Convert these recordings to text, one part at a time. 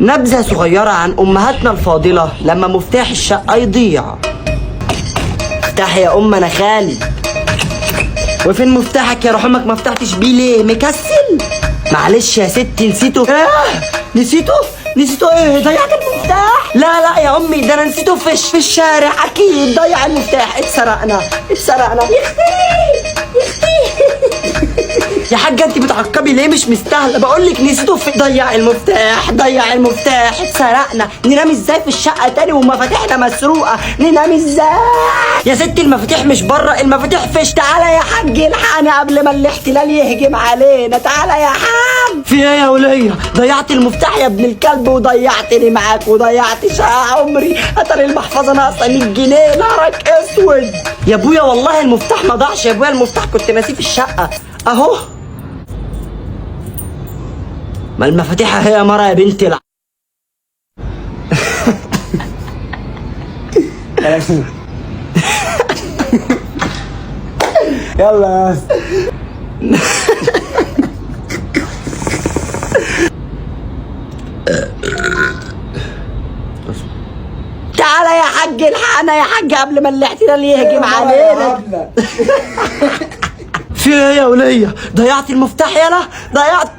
نبذة صغيرة عن أمهاتنا الفاضلة لما مفتاح الشقة يضيع. افتح يا أم أنا خالد. وفين مفتاحك يا رحمك؟ ما فتحتش بيه ليه؟ مكسل؟ معلش يا ستي نسيته. نسيته؟ نسيته ايه؟ ضيعت المفتاح؟ لا لا يا امي، ده انا نسيته في الشارع، اكيد ضيع المفتاح. اتسرقنا اتسرقنا. يا اختي يا اختي يا حاجة انت بتعقبي ليه؟ مش مستاهلة، بقول لك نسيته في، ضيع المفتاح ضيع المفتاح، اتسرقنا. ننام ازاي في الشقة تاني ومفاتيحنا مسروقه؟ ننام ازاي يا ستي؟ المفاتيح مش بره، المفاتيح فيش. تعالى يا حاج الحقنا قبل ما الاحتلال يهجم علينا، تعالى يا حاج. في ايه يا وليه؟ ضيعت المفتاح يا ابن الكلب، وضيعتني معاك وضيعت شقه عمري. اتاري المحفظة ناقصه 100 جنيه، نهارك اسود يا ابويا. والله المفتاح ما ضاعش يا ابويا، المفتاح كنت ناسيه في الشقة اهو. ما المفاتيح اهي يا مرة يا بنتي. يلا يا اسطى. تعالى يا حاج الحقنا يا حاج قبل ما الاحتلال يهجم علينا. في ايه يا وليه؟ ضيعت المفتاح؟ يلا ضيعت.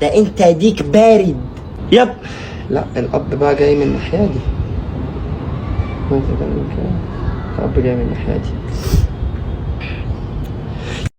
ده انت ديك بارد يب. لا الاب بقى جاي من الناحية دي. ما انت تعمل كده، الاب جاي من الناحية دي.